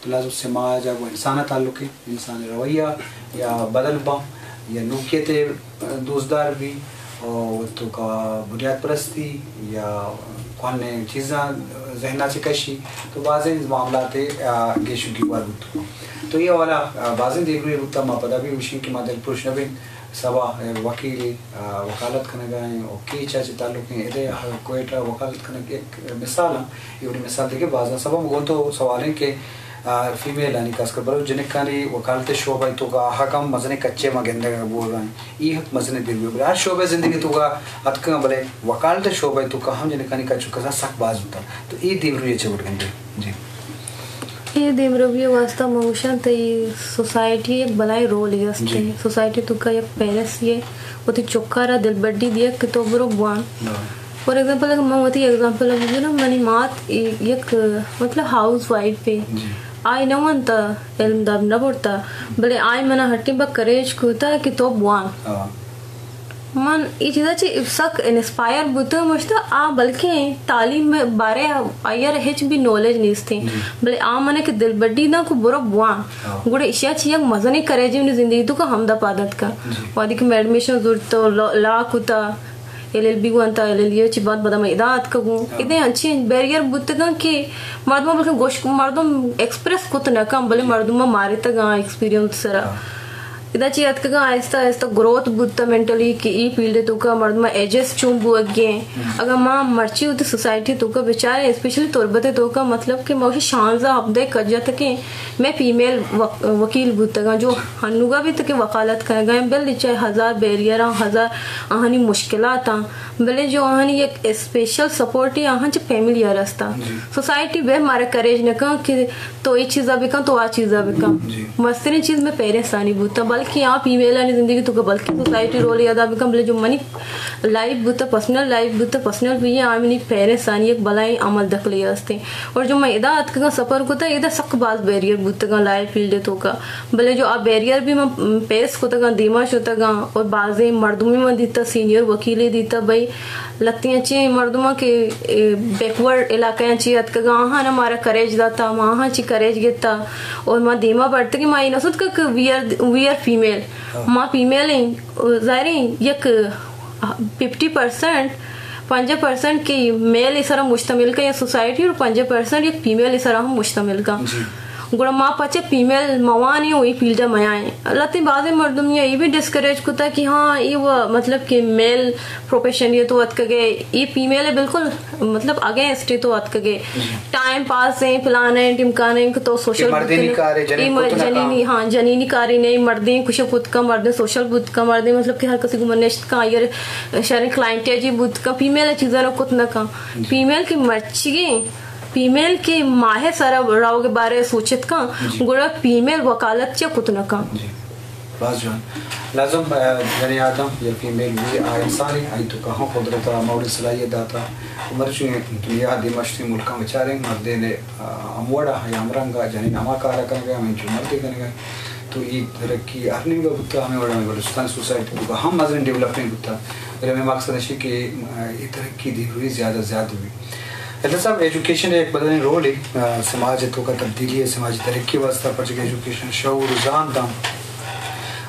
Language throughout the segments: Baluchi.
تو لازم سماج ءَ گوں انسان ءَ تعلق اِنت، انسان ءِ رویہ یا بدل باں یا نوکیت ءَ دوستدار بی، اور تو کا بنیاد پرستی یا کوہنیں چیزاں ذہن ءَ چہ کشی، تو بازیں معاملات، آ، گیش و گیوار بوت۔ تو اے حوالہ، آ، بازیں دیمروی بوتا، ما پدا بھی گوشیں کہ ما دل پروش نہ بیں۔ سبا، آ، وکیلے، آ، وکالت کنگا ایں، اور کیچ ءَ چہ تعلق ایں، ادے، آ، کوئٹہ وکالت کنگ ایک مثال ایں، اے وڑی مثال دیگہ بازاں۔ سبا گوں تو سوال ایں کہ، آ، فیمیل آنی، خاص کر بلوچ جنکانی وکالت شعبہ ءِ توکا حق ہم مزنیں کچے ما گندگ بوگا ایں۔ اے حق مزنیں دل بلے ہر شعبہ زندگی توکا اتکگاں، بلے وکالت شعبہ ءِ توکا ہم جنکانی کچ و کزا سک باز بوتا۔ تو اے دیمروی ءَ چہ وڑ گندے؟ جی۔ اے دیمروی ءِ واسطہ من گوشاں تئی سوسائٹی ءِ یک بلائیں رولے است۔ جی۔ سوسائٹی توکا یک پیرنٹس یے وتی چکارا دلبڈی دیگ کہ تو برو بوان۔ ہاں۔ فار ایگزامپل، اگر من وتی ایگزامپل بگیراں، منی مات ای-، یک، مطلب، ہاؤس وائف ہے۔ جی۔ آئی نہ وانتا، علم دار نہ برتا، بلے آئی منا ہٹی با کریج کوتا کہ تو بوان۔ ہاں۔ من ای چیزا چی سک انسپائر بوتاں، مشتا آ بلکیں تعلیم بارے آئیار ہچ بھی نالج نیستیں۔ جی۔ بلے آ منا کہ دلبڈی داں کو برو بوان۔ ہاں۔ گڑا اشیا چی یک مزنیں کریجے منی زندگی توکا ہمدا پاد اتکا۔ جی۔ وہدی کہ میں ایڈمیشن زرت، لا، لا کتا، ایل ایل بی وانتا، ایل ایل بی چی بعد پدا میں ادا اتکگوں۔ ہاں۔ ادے انچیں بیریئر بوتگاں کہ مردم بلکہ گوش، مردم ایکسپریس کت نہ کن، بلے مردم مارتگاں ایکسپیرینس سرا۔ ہاں۔ ادا چی اتکگاں آہستہ آہستہ گروتھ بوتا مینٹلی کہ ای فیلڈ توکا مردم ایجسٹ چون بوگیں۔ ہم۔ اگر ما مرچی ہوتی سوسائٹی توکا بچاریں، اسپیشلی تربت توکا، مطلب کہ ما شانزدہ ہبدہ کجا تکیں میں فیمیل وک-، وکیل بوتگاں جو ہنوگا بھی تکے وکالت کنگا ہیں، بل چاہے ہزار بیریئر آں، ہزار آہانی مشکلات آں، بلے جو آہانی یک اسپیشل سپورٹ ہے آہاں چہ فیملی آ رستا۔ جی۔ سوسائٹی بے مارا کریج نہ کن کہ تو اے چیزا بکن، تو آ چیزا بکن۔ جی۔ مسترین چیز میں پیرنٹس آنی بوتا، بلکہ آ فیمیل آنی زندگی توکا بلکہ سوسائٹی رول ادا بکن، بلے جو منی لائف بوتا، پرسنل لائف بوتا، پرسنل بھی ہے، آ منی پیرنٹس آنی یک بلائیں عمل دخلی ہستے۔ اور جو میں ادا اتکگاں سفر کتا، ادا سک باز بیریئر بوتگاں لائف فیلڈ توکا۔ بلے جو آ بیریئر بھی من پیس کتگاں، دیما شتگاں اور بازیں مردمی من دیتا، سینئر وکیلے دیتا، بھئی لتیاں چی مردماں کہ، اے، بیکورڈ علاقیاں چی اتکگاں، آہاں مارا کریج داتا، ما آہاں چی کریج گتا اور ما دیما بڑھتگیں، ما اے نہ سوتکا کہ we are, we are female، ہاں۔ ما فیمیل ہیں، ظاہر ہیں یک ففٹی پرسنٹ، پنجاہ پرسنٹ کہ میل سرا مشتمل کا یا سوسائٹی اور پنجاہ پرسنٹ یک فیمیل سرا ہم مشتمل کا۔ جی۔ گڑا ما پچے فیمیل موانی و ای فیلڈ میائیں۔ لتیں بازیں مردم یا ای بھی ڈسکریج کتا کہ ہاں، ای وہ مطلب کہ میل پروفیشن یہ تو اتکگے، ای فیمیل ہے بالکل مطلب اگینسٹ تو اتکگے۔ جی۔ ٹائم پاس ہیں، فلانا ہیں، ٹمکانا ہیں کہ تو کہ سوشل مردینی بوتنے۔ کارے، جنین ای مر-، کت نہ کام۔ جنینی، ہاں، جنینی کارے نہیں، مردین کچھ کت کا، مردین سوشل بوت کا، مردین مطلب کہ ہر کسی کو نشت کا، یا شہر کلائنٹ ہے جی بوت کا، فیمیل چیزاں رو کت نہ کا۔ جی۔ فیمیل کی مرچیگیں، فیمیل کی ماہ سارا راوگ بارے سوچت کا، جی۔ گڑا فیمیل وکالت چیا کت نہ کا۔ جی۔ باز جوان۔ لازم، آ، جنی آدم یا فیمیل بھی آ انسانی، آئی تو کہاں قدرت آ موڑی صلاحیت داتا۔ مرچی دنیا دیمشتی ملکاں بچاریں، مردین، آ، ہم وڑا یا ہم رنگا، جنین ہما کارا کنگا، ہمیں جو مردے کنگا۔ تو ای ترقی ہر نیمگا بوتا، ہمیں وڑا ہمیں بلوچستان سوسائٹی بوتا، ہم مزن ڈیولپمنٹ بوتا۔ بلے ہمیں مقصد اشی کہ، آ، ای ترقی دیمروی زیادہ زیادہ بھی۔ اللہ صاحب، ایجوکیشن ایک بدلیں رول ہے، آ، سماج توکا تبدیلی ہے، سماجی ترقی واسطہ، پرچہ کہ ایجوکیشن شعور زان داں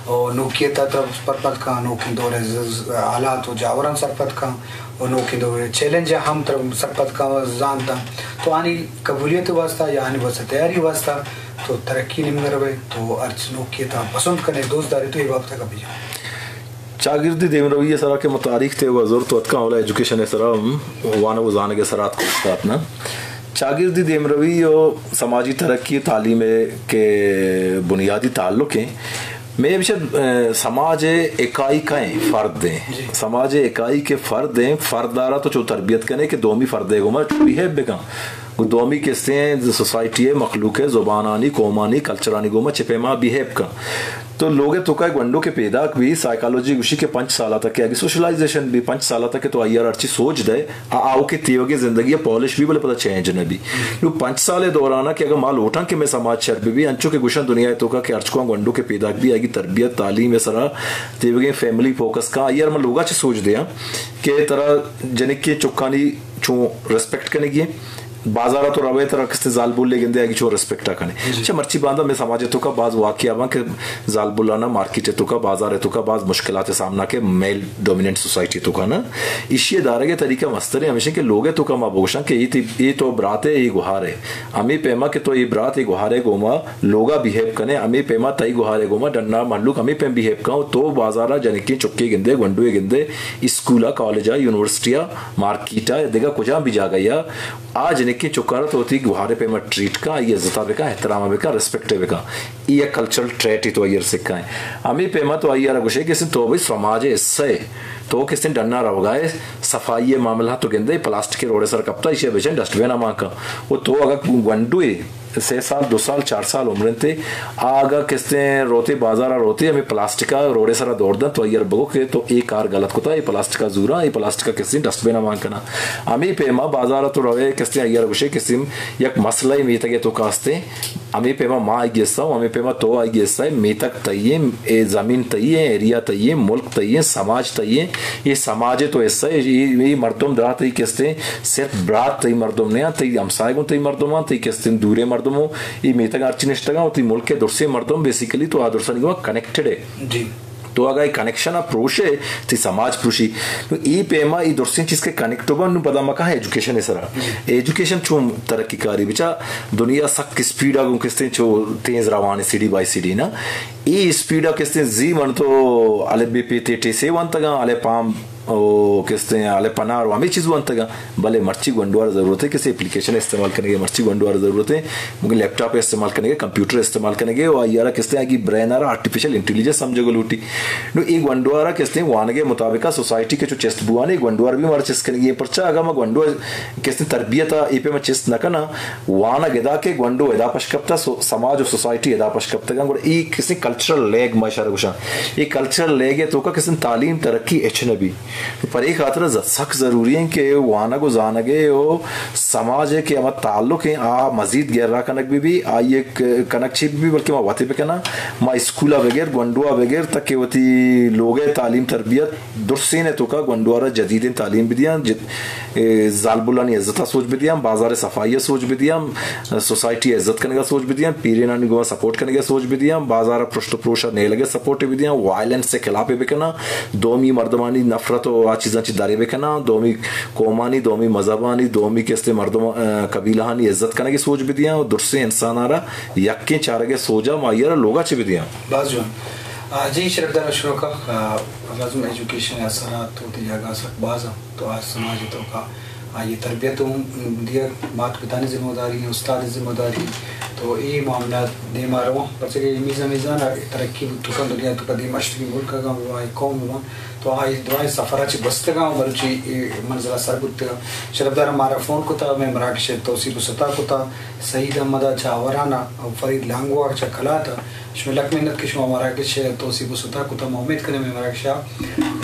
اور نوکیت تر پرپت کا، نوکیں دور ز-، ز-، حالات و جاوراں سرپت کا اور نوکیں دور چیلنج ہم تر سرپت کا زان داں۔ تو آنی قبولیت واسطہ یا آنی واسطہ تیاری واسطہ تو ترقی نمگر ہوئے تو ارچ نوکیت پسند کنے دوست دارے تو یہ بابت کا بھی۔ چاگردی دیمروی ءِ سرا کہ ما تاریخ تیوگا زرت و اتکاں، اولا ایجوکیشن ءِ سرا ہم وانگ و زانگ ءِ سرا اتک استات نا۔ چاگردی دیمروی و سماجی ترقی و تعلیم ءِ کہ بنیادی تعلق ہیں۔ مئے بچار، اه، سماج ءِ اکائی کئے ہیں؟ فرد ہیں۔ جی۔ سماج ءِ اکائی کہ فرد ہیں، فرد آرا تو چو تربیت کنے کہ دومی فرد ءِ گوما چو بیہیو بکن۔ گوں دومی کسے ہیں سوسائٹی ءِ مخلوق ءِ زبانانی، قومانی، کلچرانی گوما چہ پیما بیہیو کن۔ تو لوگ ءِ توکا گونڈو کہ پیداک بی، سائیکالوجی گوشی کہ پنچ سال ءَ تک کہ آئی سوشلائزیشن بی، پنچ سال ءَ تک کہ تو آئی ءَ ہرچی سوج دئے، آ، آؤکیں تیوگیں زندگی ءَ پالش بی، بلے پدا چینج نہ بی۔ نوں پنچ سال ءِ دوران ءَ کہ اگاں ما لوٹاں کہ مئے سماج شر بہ بی، انچو کہ گوشاں دنیا ءِ توکا کہ ہرچ کوہاں گونڈو کہ پیداک بی، آئی تربیت، تعلیم ءِ سرا تیوگیں فیملی فوکس کن، آئی ءَ ہر ما لوگا چہ سوج دیاں کہ ترا جنکیں چکانی چوں ریسپیکٹ کنگی ایں، بازار ءَ تو روئے ترا کستے زالبولے گندے آئی چون ریسپیکٹ ءَ کنے۔ اچھا، مرچی باندا مئے سماج ءِ توکا باز واقعہ آواں کہ زالبولانا مارکیٹ ءِ توکا، بازار ءِ توکا باز مشکلات ءِ سامنا کہ میل ڈومیننٹ سوسائٹی ءِ توکا نا۔ ایشی ءِ دارگ ءِ طریقہ مستریں ہمیش انت کہ لوگ ءِ توکا ما بگوشاں کہ اے تی-، اے تو برات ئے، اے گوھار ئے۔ ہمے پیما کہ تو اے برات ئے، گوھار ئے گوما لوگا بیہیو کنے، ہمے پیما تئی گوھار ئے گوما ڈنا مھلوک ہمے پیم بیہیو کن، تو بازارا جنکیں چکے گندے، گونڈوے گندے، اسکولا، کالجا، یونیورسٹیا، مارکیٹا یا دگہ کجام بھی جاگہ یا آ جنکیں چکارا تو وتی گوھار ءِ پیما ٹریٹ کن، آئی عزتا بکن، احتراما بکن، ریسپیکٹ بکن۔ اے یک کلچرل ٹریٹ ءِ تو آئی ءَ سکھائیں۔ ہمے پیما تو آئی ءَ را گوشے کہ تو بھئی سماج ءِ حصہ ئے۔ تو کسیں ڈنا روگا ئے، صفائی ءِ معاملہ تو گندے، پلاسٹک ءِ روڈ ءِ سر کپتا، ایشی ءَ بچن ڈسٹ بن ءَ مان کن۔ و تو اگاں گونڈو ئے، سے سال، دو سال، چار سال عمر انت ئے، آ اگاں کستیں روتے بازار ءَ روتے، ہمے پلاسٹک ءَ روڈ ءِ سر ءَ دور دنت، تو آئی ءَ را بگو کہ تو اے کار غلط کتا، اے پلاسٹک ءَ زوراں، اے پلاسٹک ءَ کستیں ڈسٹ بن ءَ مان کناں۔ ہمے پیما بازار ءَ تو روئے، کستیں آئی ءَ را گوشے کستیں یک مسئلہ ئے میتگ ءِ توکا استیں، ہمے پیما ما آئی ءِ حصہ اوں، ہمے پیما تو آئی ءِ حصہ ئے، میتگ تئی ایں، اے زمین تئی ایں، ایریا تئی ایں، ملک تئی ایں، سماج تئی ایں، اے سماج ءِ تو حصہ ئے، اے، اے مردم درا تئی کستیں صرف برات تئی مردم نہ آں، تئی ہمسائگ اوں تئی مردم آں، تئی کستیں دوریں مردم اوں، اے میتگ ءَ ہرچی نشتگ آں، وتی ملک ءِ درسیں مردم، بیسیکلی تو آ درسانی گوما کنیکٹڈ ئے۔ جی۔ تو اگاں اے کنیکشن ءَ پروشے، تئی سماج پروشی۔ نوں اے پیما اے درسیں چیز کہ کنیکٹ بنت، نوں پدا ما کاں ایجوکیشن ءِ سرا۔ ایجوکیشن چون ترقی کاری بچا، دنیا سک اسپیڈ ءَ گوں کستیں چو تیز روان، سیڑھی بائی سیڑھی نا۔ اے اسپیڈ ءَ کستیں زی من تو الف بے پے تے ٹے سے وانتگاں، الف پام او کستیں الف انار و ہمے چیز وانتگاں۔ بلے مرچی گونڈوار ضرورت ہے، کسے اپلیکیشن استعمال کنگے، مرچی گونڈوار ضرورت ہے، مگر لیپ ٹاپ استعمال کنگے، کمپیوٹر استعمال کنگے، و آئی ءَ را کستیں آئی برین ءَ را آرٹیفیشل انٹیلیجنس سمجھگ لوٹی۔ نوں اے گونڈوار ءَ کستیں وانگ ءِ مطابق ءَ سوسائٹی کہ چو چست بوان، اے گونڈوار بھی مارا چست کنگی ہے۔ پرچا اگاں ما گونڈو کستیں تربیت ءَ اے پیما چست نہ کناں، وانگ ادا کہ گونڈو ادا پش کپتا، سو-، سماج و سوسائٹی ادا پش کپتگاں، گڑا اے کستیں کلچرل لیگ ما اشارہ گوشاں۔ اے کلچرل لیگ ءِ توکا کستیں تعلیم ترقی ہچ نہ بی۔ پرے خاطر ز-، سک ضروری ایں کہ وانگ و زانگ ءِ و سماج ءِ کہ ہما تعلق ایں، آ مزید گہرا کنگ بہ بی، آئی ءِ ک-، کنگ چی بہ بی، بلکہ ما وت بکناں، ما اسکول ءَ بگر، گونڈو ءَ بگر، تاکہ وتی لوگ ءِ تعلیم تربیت درسین ءِ توکا گونڈو ءَ را جدیدیں تعلیم بدیاں، جد-، اے، زالبولانی عزت ءَ سوچ بدیاں، بازار ءِ صفائی ءَ سوچ بدیاں، سوسائٹی ءِ عزت کنگ ءَ سوچ بدیاں، پیرینانی گوما سپورٹ کنگ ءَ سوچ بدیاں، بازار ءَ پرشت و پروش ءَ نیلگ ءِ سپورٹ بدیاں، وائلنس ءِ خلاف بکناں، دومی مردمانی نفرت و آ چیزاں چہ درے بکناں، دومی قومانی، دومی مذہبانی، دومی کستیں مردم، ا، قبیلہانی عزت کنگ ءِ سوچ بدیاں و درسیں انساناں را یکیں چارگ ءِ سوجا ما آئی ءَ را لوگا چہ بدیاں۔ باز جوان۔ آ، جی شرفدار اشرف کا، آ، لازم ایجوکیشن ءِ اثرات وتی جاگہ سک باز اَں۔ تو آ سماج ءِ توکا آئی ءِ تربیت اوں دیگ مات پتانی ذمہ داری، استاد ءِ ذمہ داری۔ تو اے معاملات دیما رواں، پرچہ کہ اے میزان میزان ءَ ترقی بوت کنت، دنیا ءِ توکا دیم اشتگیں ملک اگاں بباں، اے قوم بباں، تو آ اے درائیں سفر ءَ چہ گوستگاں و مروچی اے منزل ءَ سر بوتگاں۔ شرفدار ءَ مارا فون کتا، مئے مراگش ءِ توسیپ و ستا کتا، سعید احمد ءَ چہ آورانا و فرید لانگو ءَ چہ کلات ءَ۔ شمئے لک منت کہ شما مراگش ءِ توسیپ و ستا کتا۔ ما امیت کنیں مئے مراگش ءَ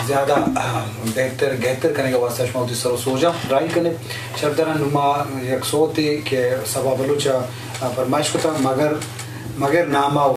زیادہ، آ، بہتر گہتر کنگ ءِ واستہ شما وتی سر و سوجاں راہی کن ئے۔ شرفداراں، نوں ما یک سوتے کہ صبا بلوچ ءَ، آ، فرمائش کتا، مگر، مگر نام ءَ و